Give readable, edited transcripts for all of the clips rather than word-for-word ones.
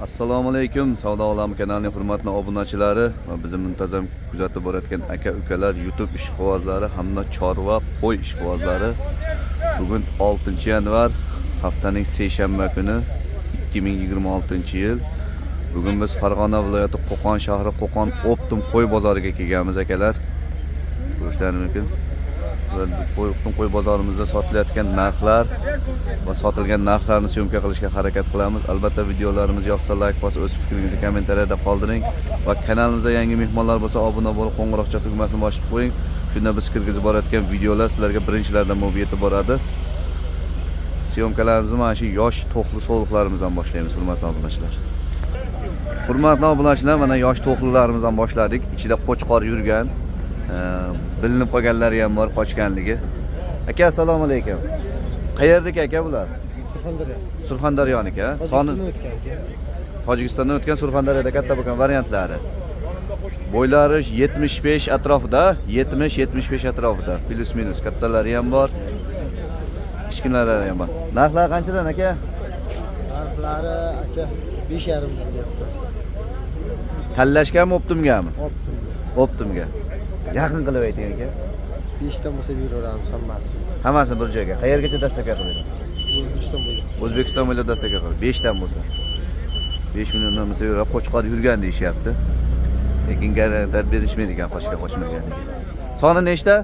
Assalomu alaykum, Savdo olami kanalining hurmatli obunachilari va bizni muntazam kuzatib borayotgan aka ukalar, YouTube ishqibozlari hamda chorva qo'y ishqibozlari. Bugun 6 yanvar, haftaning seshanba kuni, 2026-yil. Bugun biz Farg'ona viloyati Qo'qon shahri Qo'qon Optim qo'y bozoriga kelganmiz, akalar. Ko'rishlaringiz mumkin. Va qo'y Optim qo'y bozorimizda sotilayotgan narxlar va sotilgan narxlarni syomka qilishga harakat qilamiz. Albatta, videolarimiz yoqsa, layk bosib, o'z fikringizni kommentariyada qoldiring va kanalimizda yangi mehmonlar bo'lsa, obuna bo'lib, qo'ng'iroqcha tugmasini bosib qo'ying. Shunda biz kirgizib borayotgan videolar sizlarga birinchilardan bo'lib yetib boradi. Syomkalarimizni mana shu yosh to'qli sovliqlarimizdan boshlaymiz, hurmatli obunachilar. Hurmatli obunachilar, mana yosh to'qlilarimizdan boshladik. Ichida qo'chqor yurgan, bilinib qolganlari ham bor qochganligi. Aka, assalomu alaykum. Qayerdiki aka bular? Surxondaryo. Surxondaryoniki, a? Soni Tojikistondan o'tgan aka. Tojikistondan o'tgan, Surxondaryoda katta bo'lgan variantlari. Bo'ylari 75 atrofida, 70-75 atrofida, плюс минус, kattalari ham bor, kichkinalari ham bor. Narxlari qanchadan, aka? Narxlari, aka, 5,5 dan deyapti. Tanlashgami, optimgami? Optimga. Optimga. Yaqin qilib ayting, aka. 5 dan bo'lsa beraveramiz hammasini. Hammasini bir joyga. Qayergacha доставка qilib berasiz? O'zbekiston bo'ylab. O'zbekiston bo'ylab доставка qilib. 5 dan bo'lsa. 5 milliondan bo'lsa yuradi, qo'chqor yurgan deyishyapti. Lekin garantiya berishmaydi ekan qochgan qochmaganligi. Soni nechta?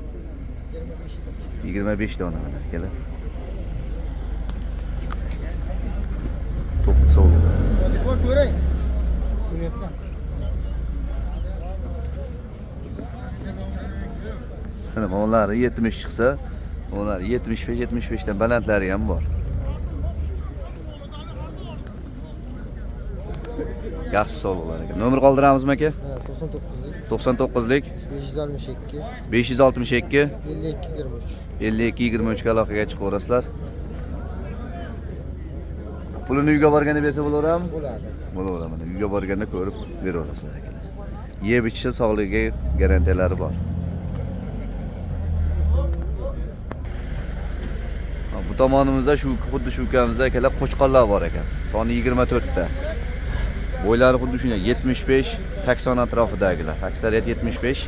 25 dona, mana akalar. To'q sovliq. Hozir ko'ring. Mana ular 70 chiqsa, ular 75 75 dan balandlari ham bor. Yaxshi sovliqlar ekan. Nomer qoldiramizmi, aka? Ha, 99lik 99lik 562 562 52 23. 52 23 ga aloqaga chiqaverasizlar. Pulini uyga borganda bersa bo'laveradimi? Bo'ladi, aka. Bo'laveradi. Mana uyga borganda ko'rib beraverasizlar, akalar. Yeb ichishi, sog'ligiga garantiyalari bor. Ha, bu tomonimizda shu xuddi shu ukamizda, akalar, qo'chqorlar bor ekan. Soni 24 ta. Bo'ylari xuddi shunday 75 80 atrofidagilar. Aksariyat 75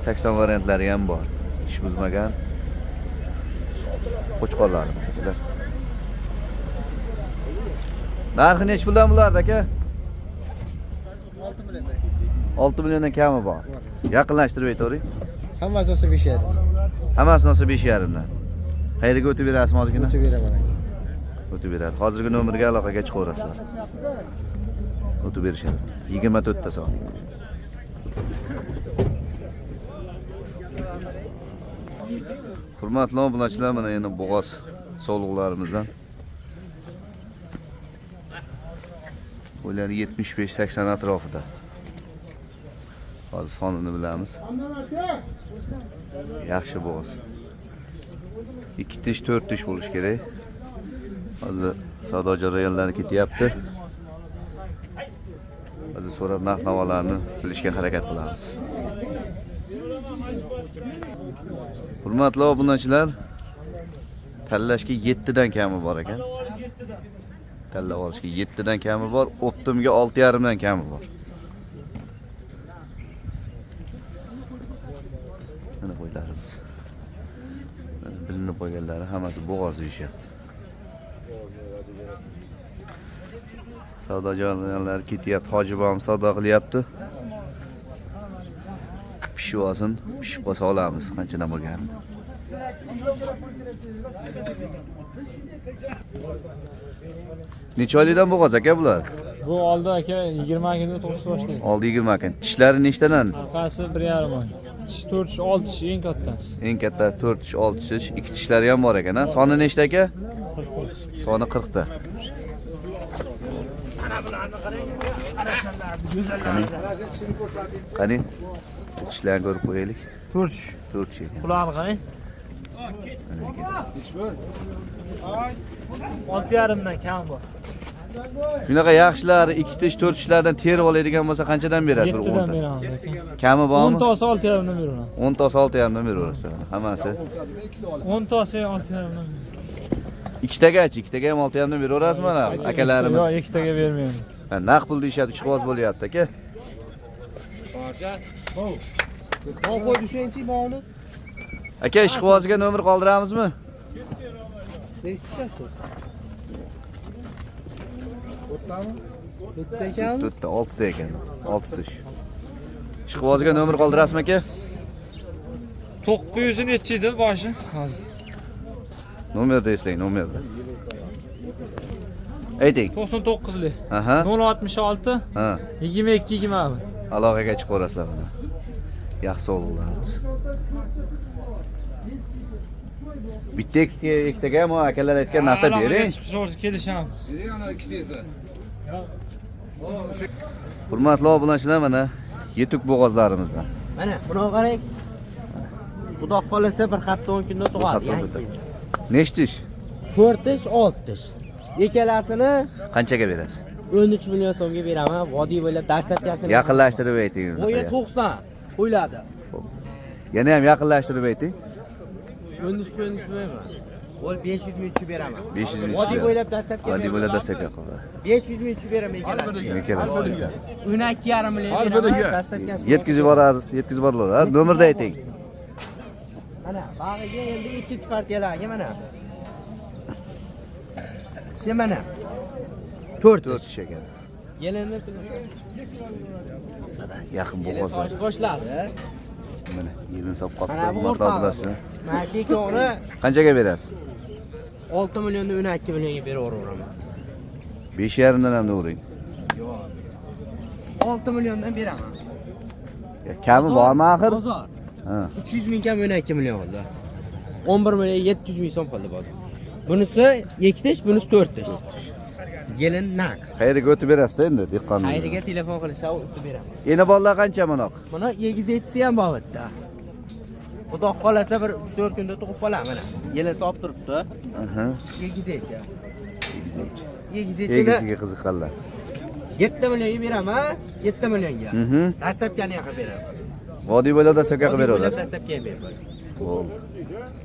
80 variantlari ham bor. Ish buzmagan qo'chqorlarimiz, akalar. Narxi nechi puldan bulardi, aka? 6 million. 6 milliondan kami bor. Yaqinlashtirib aytavering. Hammasi olsa 5,5. Hammasini olsa 5,5 dan. Qayerga o'tib berasizmi hozirgina? O'tib beraman, aka. O'tib beradi. Hozirgi nomerga aloqaga chiqaverasizlar. O'tib berishadi. 24 ta son. Hurmatli obunachilar, mana endi bo'g'oz sovliqlarimizdan. Bo'ylari 75-80 atrofida. Hozir sonini bilamiz. Yaxshi bo'g'oz. 2 tish, 4 tish bo'lishi kerak. Hozir savdo jarayonlari ketyapti. Hozir so'rab narx navolarni bilishga harakat qilamiz. Hurmatli obunachilar, tanlashga 7 dan kami bor ekan. Tanlab olishga 7 dan kami bor, optimga 6,5 dan kami bor. Mana qo'ylarimiz. Mana bilinib qolganlari hammasi bo'g'oz deyishyapti. Savdo jarayonlari ketyapti. Hoji bobom savdo qilyapti. Pishib olsin, pishib qolsa olamiz qanchadan bo'lganini. Necha oylikdan bo'g'oz, aka, bular? Bu oldi, aka, 20 kunda tug'ishni boshlaydi. Oldi 20 kun. Tishlari nechtadan? Orqasi 1,5 oy. Tish 4 tish, 6 tish eng kattasi. Eng katta 4 tish, 6 tish, 2 tishlari ham bor ekan, ha? Soni nechta, aka? 40. Soni 40 ta. Qani? Qani? Tishlarni ko'rib qo'yaylik. 4 tish. 4 tish ekan. Qulog'ini qarang. Mana aka. 6,5 dan kam bor. Shunaqa yaxshilari 2 tish, 4 tishlardan terib oladigan bo'lsa qanchadan berasiz bir 7 dan 10 ta? beramiz, aka. Kami 10 bormi? ta olsa 6,5 dan beraveramiz. 10 ta olsa 6,5 dan beraverasizlar. Hammasi. 10 ta olsa 6,5 dan. Ikkitagachi, ikkitaga ham 6,5 dan beraverasizmi mana akalarimiz? Yo'q, ikkitaga bermaymiz. Ha, naqd pul deyishyapti, ishqiboz bo'lyapti aka. Qo'y tushingchi molni. Aka, ishqibozga nomer qoldiramizmi? Nechi tushasiz? O'rtami? To'rtta ekan. To'rtta, oltita ekan. Olti tish. Ishqibozga nomer qoldirasizmi aka? 900 nechi edi boshi? Hozir. Nomerni eslang, nomerni. Ayting. 99lik. Aha. 066 Ha. 22 21. Aloqaga chiqaverasizlar mana. Yaxshi sovg'alarimiz. Bitta ikkitaga ham akalar aytgan narxda bering. Chiqish kelishamiz. Hurmatli obunachilar, mana yetuk bo'g'ozlarimizdan. Mana buni qarang. Xudo xolasa bir hafta 10 kunda Bir hafta tug'adi. 10 kunda. Nechta tish? 4 tish, 6 tish. Ikkalasini Qanchaga berasiz? 13 million so'mga beraman. Vodiy bo'ylab dastlabkasini. Yaqinlashtirib ayting. Bo'yi 90 qo'yiladi. Yana ham yaqinlashtirib ayting. 13 13 berman. Bo'l 500 ming tushib beraman. 500 ming. Vodiy bo'ylab dastlabki. Vodiy bo'ylab dastlabki qiladi. 500 ming tushib beraman ikkalasini. Ikkalasi. 12,5 million beraman dastlabkasi. Yetkazib yuborasiz, yetkazib yuboriladi. Nomerni ayting. Mana bag'iga endi ikkinchi partiyalarga mana. Tishi mana. 4 4 tish ekan. Yelinni Mana yaqin yelin bo'g'ozlar. soch boshladi. Mana yelin solib qolibdi. Mana bu Hurmatli o'rtog'i. obunachilar. Mana shu ikkovini Qanchaga berasiz? 6 milliondan 12 millionga beraveraman. 5,5 dan ham uring. Yo'q. 6 milliondan beraman. Ya, Kami bormi axir? Bozor. Ha. 300 ming kam 12 million bo'ldi. 11 million 700 ming so'm qoldi bozor. Bunisi 2 tish, bunisi 4 tish. Yelin naq. Qayerga o'tib berasiz-da endi dehqon. Qayerga telefon qilsa o'tib beraman. Endi bolalar qancha manoq? Buni yegiz yetisi ham bor bitta. Xudo xolasa bir 3-4 kunda tug'ib qoladi mana. Yelin solib turibdi. Aha. Yegizecha. Yegizechini Egisiga qiziqqanlar. 7 millionga beraman, 7 millionga. Mhm. Dastlabkani ham qilib beraman. Vodiy bo'ylab dastlabki qilib beraverasiz. Dastlabki ham beraman. Bo'ldi.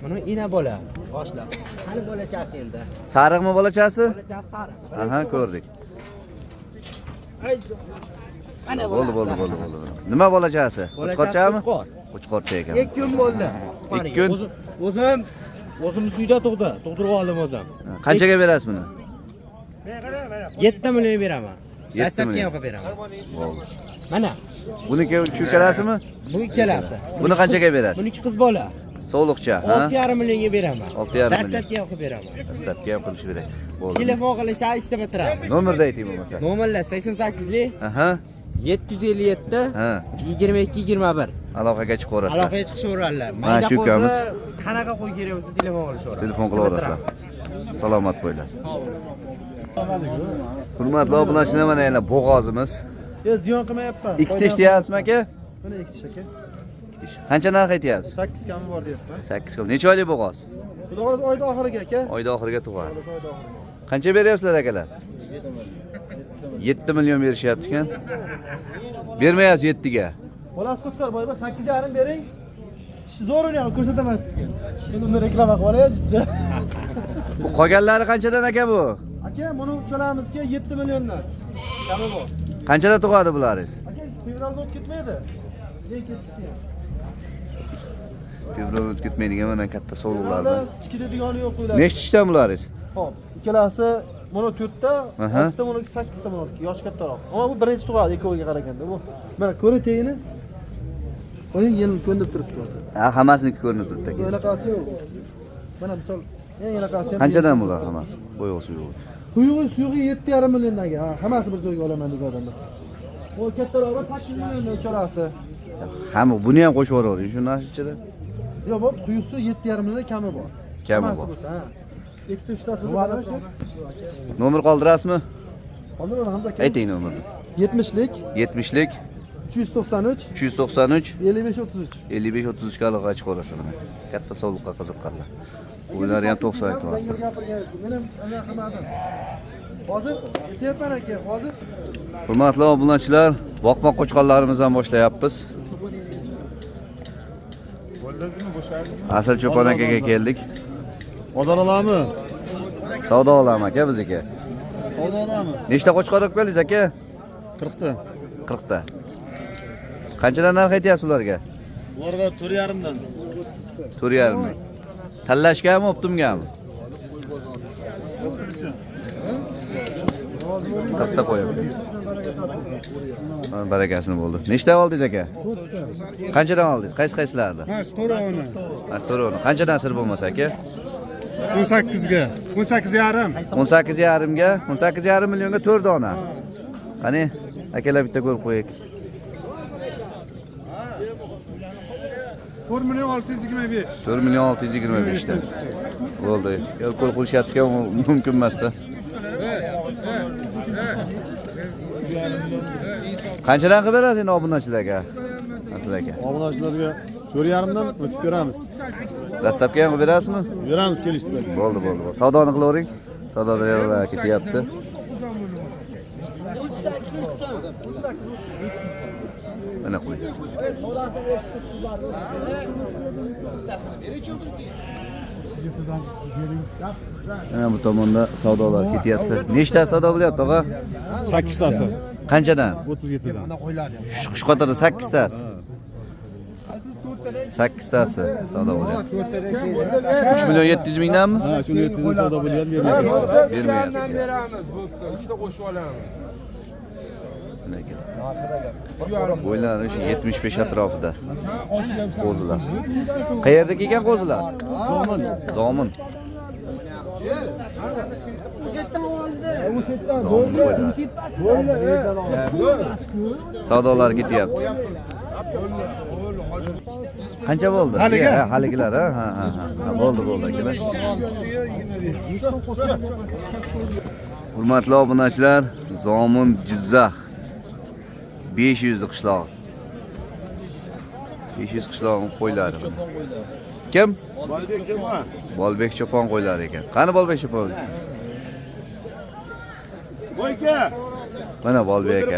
Buni ina bola boshlab. Qani bolachasi endi? Sariqmi bolachasi? Bolachasi sariq. Aha, ko'rdik. Mana Bo'ldi, bo'ldi, bo'ldi, bo'ldi. Nima bolachasi? Qo'chqorchami? Qo'chqor. Qo'chqorcha ekan. 2 kun bo'ldi. Ikki kun? O'zim uyda tug'di. Tug'dirib oldim o'zim. Qanchaga berasiz buni? 7 million beraman. 7 Dastlabki million. ham qilib beraman. Bo'ldi. Mana Buniki shu ikkalasimi? bu ikkalasi. Buni qanchaga berasiz? Buniki qiz bola. Sovliqcha, ha? 6,5 millionga beraman. 6,5 million. Dastlabki ham qilib beraman. Dastlabki ham qilish kerak. Bo'ldi. Telefon qilishsa ishda bitiraman. Nomerni ayting bo'lmasa. Nomerlar 88lik Aha. 757 Ha. 22 21. Aloqaga chiqaverasizlar. Aloqaga chiqishaveradilar. Mana Mayda shu ukamiz. qo'zi qanaqa qo'y kerak bo'lsa telefon qilishaveradi. Telefon qilaverasizlar. Salomat bo'linglar. Hurmatli obunachilar, mana yana bo'g'ozimiz. Yo, ziyon qilmayapman. Ikki tish deyapsizmi aka? Mana ikki tish aka. Ikki tish. Qancha narx aytyapsiz? 8 kami bor deyapman. 8 kun. Necha oylik bo'g'oz? Xudo xohlasa oyda oxiriga aka. Oyda oxiriga tug'adi. Oyda oxiriga. Qancha beryapsizlar akalar? 7 million berishyapti ekan. Bermayapsiz 7 ga. Bolasi qo'chqor boyba 8,5 bering. Tishi zo'r o'ynayapti, ko'rsataman sizga. Endi uni reklama qilib olay jicha. Bu qolganlari qanchadan aka bu? Aka, buni uchalamizga 7 milliondan. Kami bor. Qanchada tug'adi bularingiz? Aka, fevralda o'tib ketmaydi. Eng kechkisi ham. Fevralda o'tib ketmaydigan mana katta sovliqlar Fevralda bilan. chiqiladigan yo'q qo'ylar. Nechta tishdan bularingiz? Xo'p, ikkalasi buni 4 ta, Aha. 6 ta, buniki 8 ta buniki, yoshi kattaroq. Ammo bu birinchi tug'adi ikkoviga qaraganda. Bu mana ko'ring tagini. Qo'ying, yelin ko'ndirib turibdi hozir. Ha, hammasiniki ko'rinib turibdi aka. Bunaqasi yo'q. Mana misol eng anaqasi ham. Qanchadan bular hammasi? Qo'yig'i suyug'i. Quyug'i suyug'i 7,5 milliondan ha, hammasi bir joyga olaman degan odamlar. Bu kattarog'i 8 milliondan uchalasi. Hamma buni ham qo'shib yuboravering shu narx ichida. Yo'q, bu quyuqsi 7,5 milliondan kami bor. Kami Hammasi bor. bo'lsa, ha. Ikkita uchtasi bo'lsa. Nomer qoldirasizmi? Qoldir Hamza aka. Ayting nomerni. 70lik 70lik 393 393 55 33. 55 33 ga aloqaga chiqaverasizlar mana. Katta sovliqqa qiziqqanlar. Ular ham 90 aytyapti. Gapirgansiz. Men ham anaqa qilmadim. Hozir aytyapman aka, hozir Hurmatli obunachilar, boqma qo'chqorlarimizdan boshlayapmiz. Asal Cho'pon akaga keldik. Bozor olami? Savdo olami aka bizniki. Savdo olami. Nechta qo'chqor olib keldingiz aka? 40 ta. 40 ta. Qanchadan narx aytyapsiz ularga? Ularga 4,5 dan. 4,5 ming. Tanlashgami, optimgami? 40 ta qo'yib. Ha, barakasini bo'ldi. Nechta oldingiz aka? Qanchadan oldingiz? Qaysi qaysilarni? Ha, to'rovini. Ha, to'rovini. Qanchadan sir bo'lmasa aka? 18ga. 18,5. 18,5 ga, 18,5 millionga 4 dona. Qani, akalar bitta ko'rib qo'yaylik. 4 million 625. 4 million 625 dan. Bo'ldi. El qo'l qo'yishyapti mumkin emasda. Qanchadan qilib beradi endi obunachilarga? Asl aka. Obunachilarga 4,5 dan o'tib ko'ramiz. Dastlabki ham qilib berasizmi? Beramiz kelishsa. Bo'ldi, bo'ldi. Bo'ldi. Savdoni qilavering. Savdoda ketyapti. Mana qo'y. Mana bu tomonda savdolar ketyapti. Nechta savdo bo'lyapti, og'a? 8 tasi. Qanchadan? 37 dan. Shu qatorda 8 tasi. 8 tasi savdo bo'lyapti. 3 million 700 mingdanmi? Ha, 3 million 700 savdo bo'lyapti, bermayapti. Bermayapti. Beramiz, bo'pti. Ikkita qo'shib olamiz. Mana aka. Bo'ylari shu 75 atrofida. Qo'zilar. Qayerda kelgan qo'zilar? Zomin. Zomin. Zomin qo'ylari. Savdolar ketyapti. Qancha bo'ldi? Haligi? Ha, haligilar, ha, ha, ha. Ha, bo'ldi, bo'ldi akalar. Hurmatli obunachilar, Zomin Jizzax 500 qishlog'i. 500 qishlog'ining qo'ylari. Kim? Bolbek cho'pon qo'ylari ekan. Qani Bolbek cho'pon? Boyka. Mana Bolbek aka.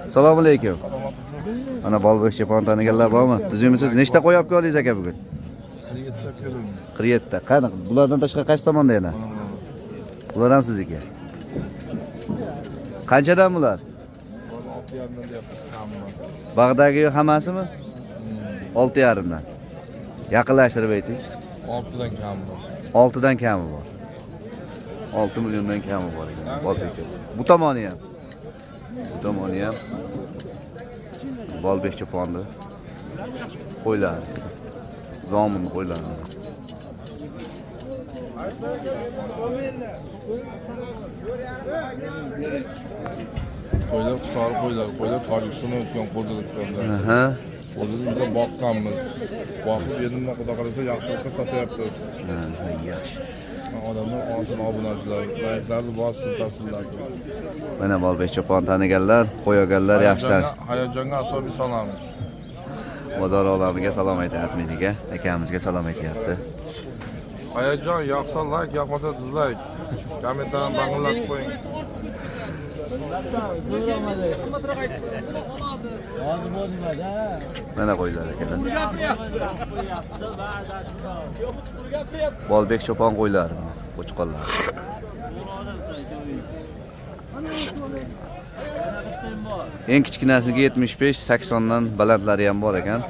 Assalomu alaykum. Mana Bolbek cho'pon taniganlar bormi? Tuzukmisiz? Nechta qo'y olib keldingiz aka bugun? 47 ta. Qani bulardan tashqari qaysi tomonda yana? Bular ham sizniki. Qanchadan bular? Bag'dagi hammasimi? 6,5 dan. Yaqinlashtirib ayting. 6dan kam bor. 6 dan kami bor. 6 milliondan kami bor ekan. Bolbek cho'pon. Bu tomoni ham. Bu tomoni ham. Bolbek cho'ponni qo'ylari. Zomin qo'ylari. Qo'ylar sori qo'ylar, qo'ylar Tojikistondan o'tgan qo'ziliklar. Aha. Qo'zini biz boqqanmiz. Boqib endi bundan xudo xohlasa yaxshilikqa sotyapmiz. Ha, yaxshi. Odamlar olsin obunachilar, layklarni bossin, tasvirlarni. Mana Bolbek cho'pon taniganlar, qo'y olganlar yaxshi tanish. Hayajonga asobiy solamiz. Bozor olamiga salom aytyapti meniga, akamizga salom aytyapti. Hayajon yoqsa layk, yoqmasa dizlayk. Kommentarni bang'illatib qo'ying. Mana qo'ylar akalar. Bolbek cho'pon qo'ylari mana, qo'chqorlar. Eng kichkinasiga 75, 80 dan balandlari ham bor ekan.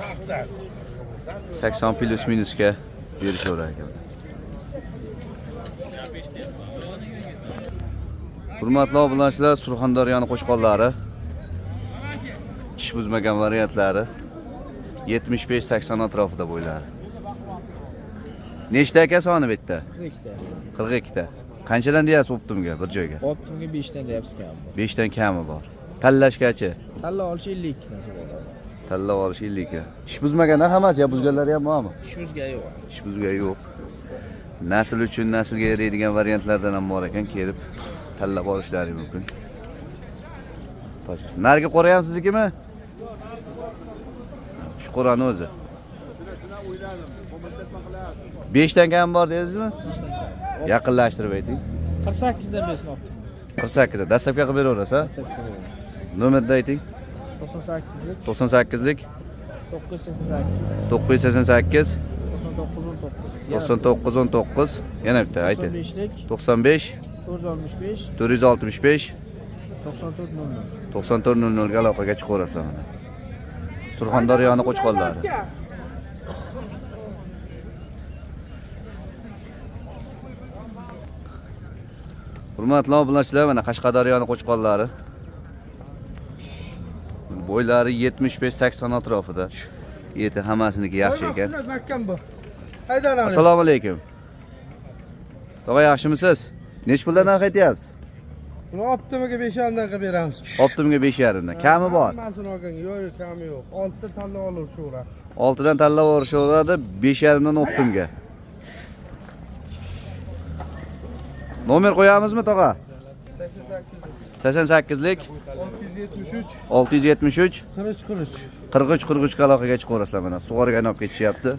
80 plus minusga berishaverar ekan. Hurmatli obunachilar, Surxondaryoni qo'chqorlari tish buzmagan variantlari 75-80 atrofida bo'ylari. Nechta aka soni bitta? 42 ta. Qanchadan deyapsiz optimga bir joyga? Optimga 5 dan deyapsiz kam bor. 5 dan kami bor. Tanlashgachi? Tanlab olish 52 nasib bo'ladi. Tanlab olish 52. Tish buzmagan hammasi yo buzganlari ham bormi? Shuzga yo'q. Tish buzgan yo'q. Nasl uchun naslga yaraydigan variantlardan ham bor ekan, kelib tanlab olishlari mumkin. Tojikiston. Narigi qo'ra ham siznikimi? Shu qo'rani o'zi. 5 dan kam bor dedingizmi? Yaqinlashtirib ayting. 48 dan bersin optim. 48 da dastlabki qilib beraverasiz, ha? Nomerni ayting. 98lik 98lik 988 988 94 99 19. 99 19. Yana bitta ayting. 95lik 95 465 465 94 00. 94 00 ga aloqaga chiqaverasizlar mana. Surxondaryoni qo'chqorlari. Hurmatli obunachilar, mana Qashqadaryoni qo'chqorlari. Bo'ylari 75-80 atrofida. Yeti hammasiniki yaxshi ekan. Mahkam bu. Assalomu alaykum. Tog'a, yaxshimisiz? Necha puldan narx aytyapsiz? Buni optimiga 5,5dan qilib beramiz. Optimga 5,5 dan. Kami bor. Hammasini olganga yo'q, yo'q, kami yo'q. 6 ta tanlab olaveradi. 6 dan tanlab olishaveradi, 5,5 dan optimga. Nomer qo'yamizmi tog'a? 88 88lik 673 673 43 43. 43 43 ga aloqaga chiqaverasizlar mana. Sug'organ olib ketishyapti.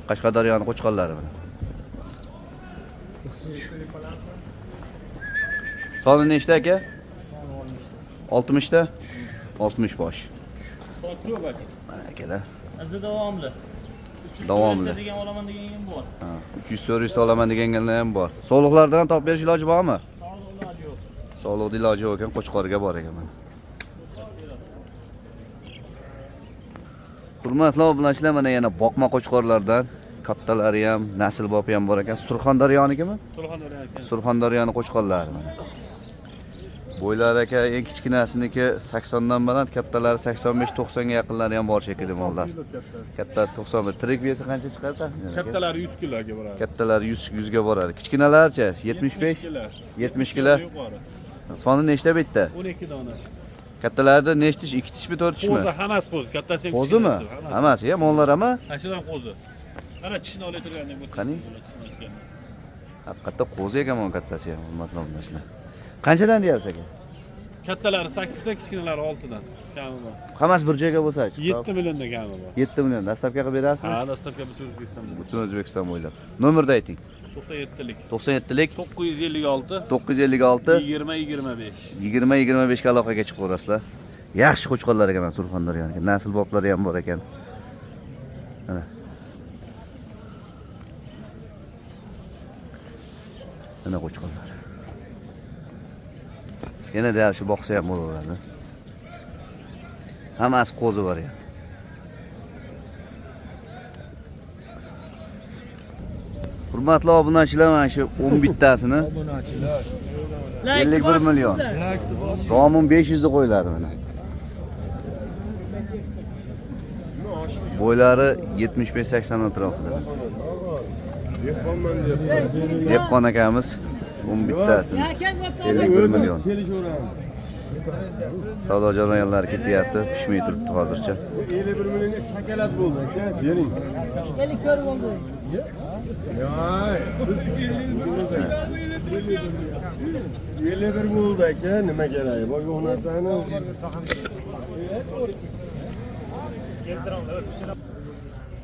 Qashqadaryoni qo'chqorlari mana. Soni nechta aka? 60 ta? 60 bosh. Ko'p aka. Mana akalar. Izi davomli. Davomli. Degan olaman degan ham bor. Ha, 300 400 ta olaman deganlar ham bor. Sog'liqlardan ham topib berish iloji bormi? Sog'liq iloji yo'q. Sog'liqni iloji yo'q ekan, qo'chqorga bor ekan mana. Hurmatli obunachilar, mana yana boqma qo'chqorlardan kattalari ham, nasl bopi ham bor ekan. Surxondaryonikimi? Surxondaryo aka. Surxondaryoni qo'chqorlari mana. Bo'ylari aka eng kichkinasiniki 80 dan baland, kattalari 85-90 ga yaqinlari ham bor shekilli mollar. Kattasi 91. Tirik vesi qancha chiqadi taxminan aka? Kattalari 100 kiloga boradi. Kattalari 100 100 ga boradi. Kichkinalarchi 75 kilo. 70 kilo. Yuqori. Soni nechta bitta? 12 dona. Kattalarda nechta tish? 2 tishmi, 4 tishmi? Qo'zi hammasi qo'zi, kattasi ham Qo'zimi? kichkinasi, Hammasi, ya mollar ama Ana shudan qo'zi. Ana tishini olay turgandek bu. Qani? Haqiqatda qo'zi ekan mana kattasi ham, hurmatli obunachilar. Qanchadan deyapsiz aka? Kattalari 8 dan, kichkinalari 6 dan. Kami bor. Hammasi bir joyga bo'lsa-chi? 7 milliondan kami bor. 7 million. Dastavka qilib berasizmi? Ha, dastavka butun O'zbekistonda. Butun O'zbekiston bo'ylab. Nomerni ayting. 97lik. 97lik 956 956 20 25. 20 25 ga aloqaga chiqaverasizlar. Yaxshi qo'chqorlar ekan mana Surxondaryoniki. Nasl boplari ham bor ekan. Mana. Mana qo'chqorlar. Yana yaxshi boqsa ham bo'laveradi. Hammasi qo'zi bor ekan. Hurmatli obunachilar, mana shu 11 tasini 51 million. Zomin 500 ni qo'yiladi mana. Bo'ylari 75-80 atrofida. Dehqon akamiz 11 tasini 51 million. Savdo jarayonlari ketyapti, pishmay turibdi hozircha. 51 millionga shakalat bo'ldi aka, bering. 54 bo'ldi. Yo'q. 51 bo'ldi aka, nima keragi bor yo'q narsani.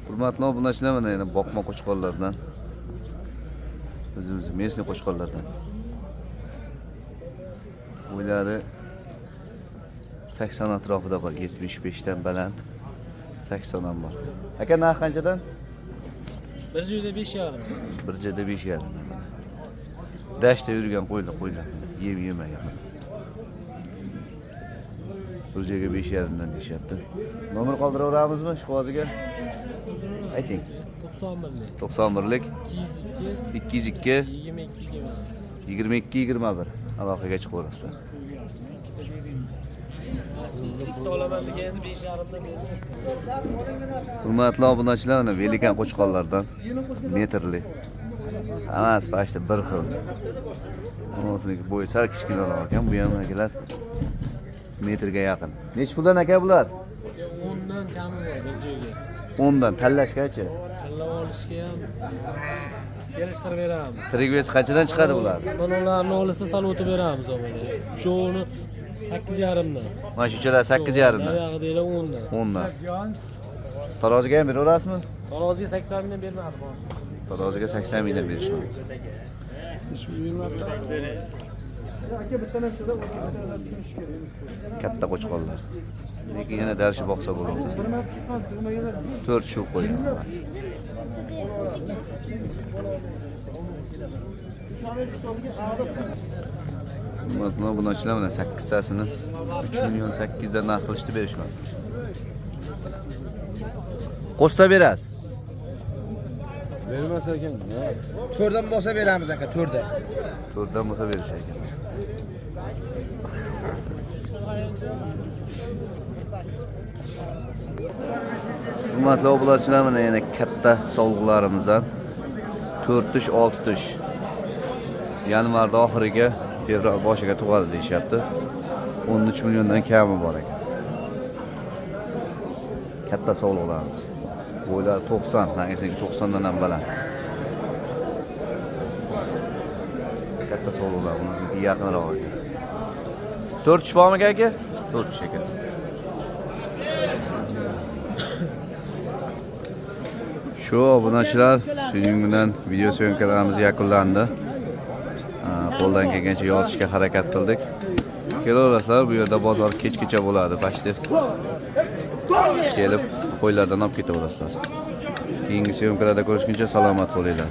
Hurmatli obunachilar, mana yana boqma qo'chqorlardan. O'zimiz местный qo'chqorlardan. Bo'ylari 80 atrofida bor, 75 dan baland. 80 ham bor. Aka, narx qanchadan? Bir joyda 5,5. Bir joyda 5,5. Mana. Dashtda yurgan qo'ylar, qo'ylar. Yem yemagan. Bir joyga 5,5 dan deyishyapti. Nomer qoldiraveramizmi ishqiboziga? Ayting. 91lik. 91lik 202 202 22 20. 22 21 aloqaga chiqaverasizlar. Ikkita olaman deganingiz 5,5dan berdi. Hurmatli obunachilar, mana velikan qo'chqorlardan metrli. Hammasi почти bir xil. Unisiki bo'yi sal kichkinaroq ekan, bu ham akalar metrga yaqin. Necha puldan aka bular? 10dan kami bor bir joyga. 10 dan tanlashgachi. Tanlab olishga ham kelishtirib beramiz. Tirik vес qanchadan chiqadi bular? Mana ularni olsa sal o'tib beramiz avvalo. Uchovini 8,5dan. Mana shu uchalasi 8,5 dan. Nariyog'idagilar 10dan. 10 dan. Taroziga ham beraverasizmi? Taroziga 80 mingdan bermadi hozir. Taroziga 80 mingdan berishmabdi. Aka, bitta narsada bitta narsani tushunish kerak. Katta qo'chqorlar. Lekin yana darshi boqsa bo'ladi. Bir marta tuqqan, tug'maganlar. 4 shu qo'ygan hammasi. Hurmatli obunachilar, mana 8 tasini 3 million 8 dan narx qilishdi, berishmadi. Qo'shsa berasiz. Bermas ekan. To'rtdan bo'lsa beramiz, aka, to'rtdan. 4dan bo'lsa berish ekan. Hurmatli obunachilar, mana yana katta sovg'alarimizdan 4 tish, 6 tish. Yanvarda oxiriga, fevral boshiga tug'adi deyishyapti. 13 milliondan kami bor ekan. Katta sovg'alarimiz. Bo'ylari 90, ayting 90 dan ham baland. Katta sovg'alar, bunisi yaqinroq ekan. 4 tish bormi aka? 4 tish ekan. Shu obunachilar, shuning bilan video syomkalarimiz yakunlandi. Qo'ldan kelgancha yoritishga harakat qildik. Kelaverasizlar, bu yerda bozor kechgacha bo'ladi. Почти kelib qo'ylardan olib ketaverasizlar. Keyingi syomkalarda ko'rishguncha salomat bo'linglar.